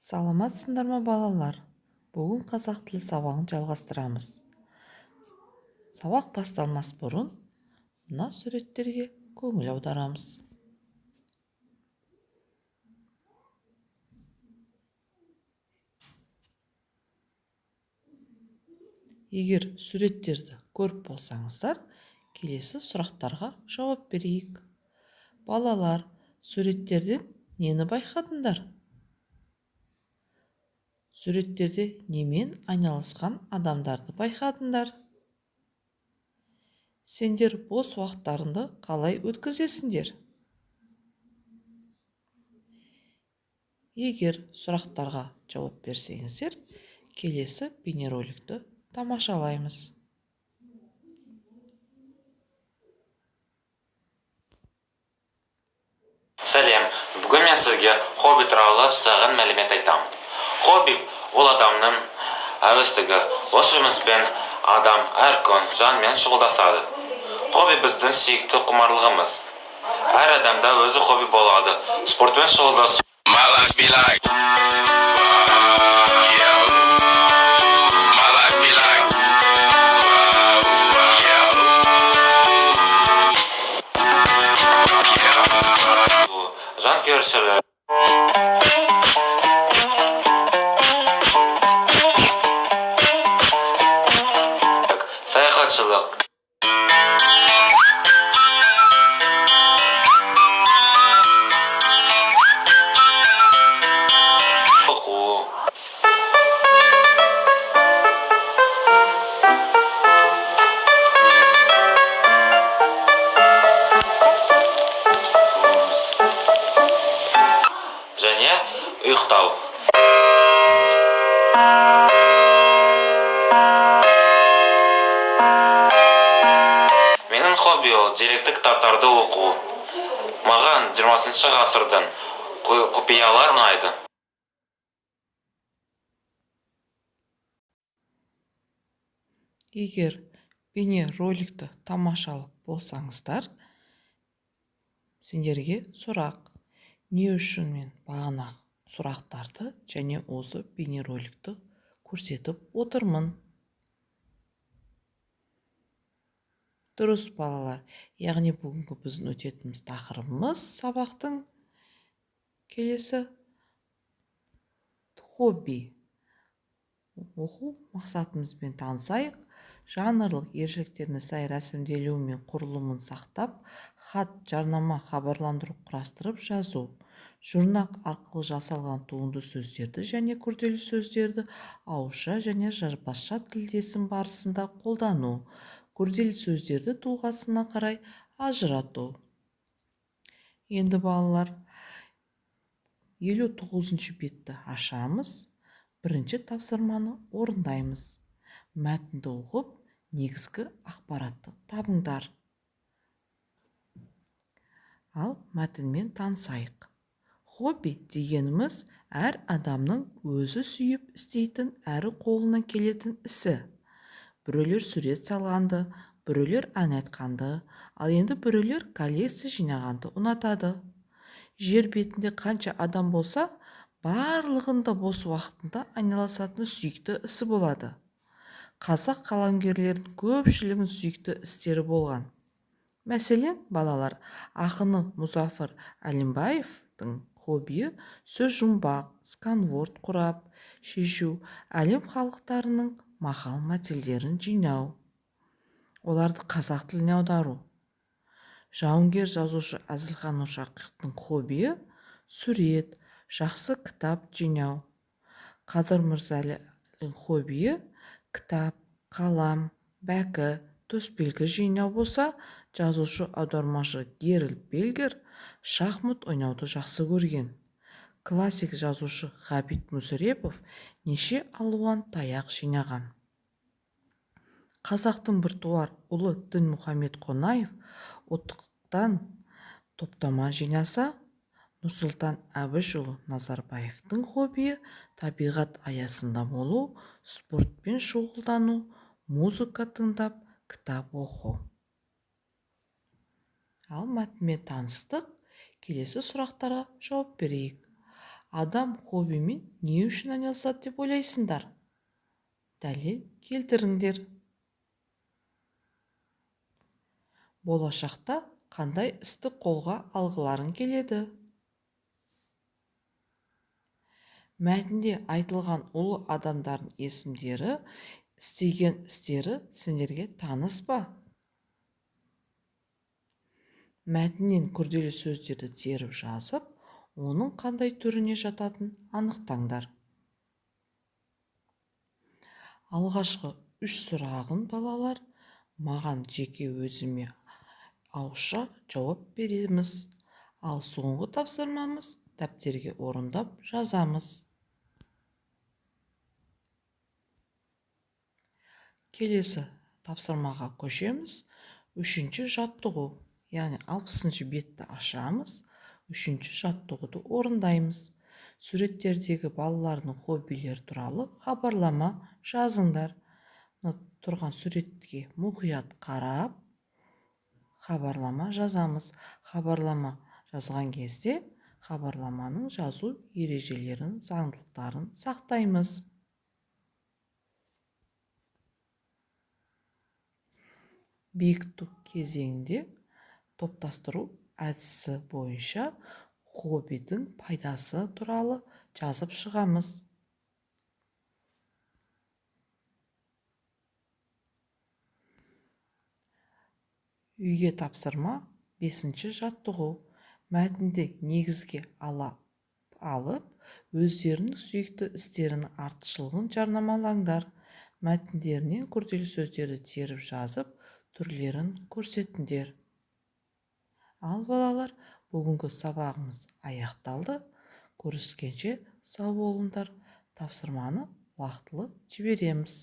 Саламатсыңдар ма, балалар? Бүгін қазақ тілі сабағын жалғастырамыз. Сабақ басталмас бұрын мына суреттерге көңіл аударамыз. Егер суреттерді көріп болсаңыздар, келесі сұрақтарға жауап берейік. Балалар, суреттерден нені байқадыңдар? Суреттерде немен айналысқан адамдарды байқадыңдар? Сендер бос уақыттарыңды қалай өткізесіңдер? Егер сұрақтарға жауап берсеңіздер, келесі бейнероликті тамашалаймыз. Сәлем! Бүгін мен сізге хобби туралы шағын мәлімет айтамын. Хобби ол адамның әуестігі. Осы жұмыспен адам әр күн жанмен шұғылдасады. Хобби біздің сүйікті құмарлығымыз. Әр адамда өзі хобби болады. Спортпен шұғылдасу, My life be like, yeah, my life be like, yeah, yeah. Жанкүйершілік, саяхатшылық, оқу, және ұйықтау. Менің хобби ол деректі кітаптарды оқу. Маған 20 ғасырдың құпиялар ұнайды. Егер бейнероликті тамашалап болсаңыздар, сендерге сұрақ: не үшін мен бағана сұрақтарды және осы бейнероликті көрсетіп отырмын? Дұрыс, балалар, яғни бүгінгі біздің өтетініміз тақырыбымыз сабақтың келесі хобби. Оқу мақсатымызбен танысайық. Жанрлық ерекшеліктеріне сай рәсімделуі мен құрылымын сақтап, хат, жарнама, хабарландыру құрастырып жазу, жұрнақ арқылы жасалған туынды сөздерді және күрделі сөздерді ауызша және жазбаша тілдесім барысында қолдану, күрделі сөздерді тұлғасына қарай ажырату. Енді, балалар, 59-бетті ашамыз, бірінші тапсырманы орындаймыз. Мәтінді оқып, негізгі ақпаратты табыңдар. Ал мәтінмен танысайық. Хобби дегеніміз әр адамның өзі сүйіп істейтін әрі қолынан келетін ісі. Біреулер сурет салғанды, біреулер ән айтқанды, ал енді біреулер коллекция жинағанды ұнатады. Жер бетінде қанша адам болса, барлығында бос уақытында айналысатын сүйікті ісі болады. Қазақ қаламгерлерінің көпшілігінің сүйікті істері болған. Мәселен, балалар, ақыны Мұзафар Әлімбаевтың хоббиі сөзжұмбақ, сканворд құрап, шешу, әлем халықтарының мақал-мәтелдерін жинау, оларды қазақ тіліне аудару. Жауынгер жазушы Әзілхан Нұршайықовтың хоббиі сурет, жақсы кітап жинау. Қадыр Мырзалінің хоббиі кітап, қалам, бәкі, төсбелгі жинау болса, жазушы, аудармашы Герольд Бельгер шахмат ойнауды жақсы көрген. Классик жазушы Ғабит Мүсірепов неше алуан таяқ жинаған. Қазақтың біртуар ұлы Дінмұхамед Қонаев ұлттықтан топтама жинаса, Нұрсұлтан Әбішұлы Назарбаевтың хоббиі табиғат аясында болу, спортпен шұғылдану, музыка тыңдап, кітап оқу. Ал мәтінмен таныстық, келесі сұрақтарға жауап берейік. Адам хоббимен не үшін айналысады деп ойлайсыңдар? Дәлел келтіріңдер. Болашақта қандай істі қолға алғыларың келеді? Мәтінде айтылған ұлы адамдардың есімдері, істеген істері сендерге таныс па? Мәтіннен күрделі сөздерді теріп жазып, оның қандай түріне жататынын анықтаңдар. Алғашқы 3 сұрағын балалар маған жеке өзіме ауызша жауап береміз. Ал соңғы тапсырмамыз дәптерге орындап жазамыз. Келесі тапсырмаға көшеміз. 3-ші жаттығу, яғни 60-шы бетті ашамыз, 3-ші жаттығуды орындаймыз. Суреттердегі балалардың хоббилері туралы хабарлама жазыңдар. Мына тұрған суретке мұқият қарап, хабарлама жазамыз. Хабарлама жазған кезде хабарламаның жазу ережелерін, заңдылықтарын сақтаймыз. Бекіту кезеңінде топтастыру әдісі бойынша хоббидің пайдасы туралы жазып шығамыз. Үйге тапсырма 5-ші жаттығу. Мәтінді негізге алып, өздерінің сүйікті істерінің артықшылығын жарнамалаңдар. Мәтіндерінен күрделі сөздерді теріп жазып, түрлерін көрсетіңдер. Ал балалар, бүгінгі сабағымыз аяқталды. Көріскенше сау болыңдар. Тапсырманы уақытылы жібереміз.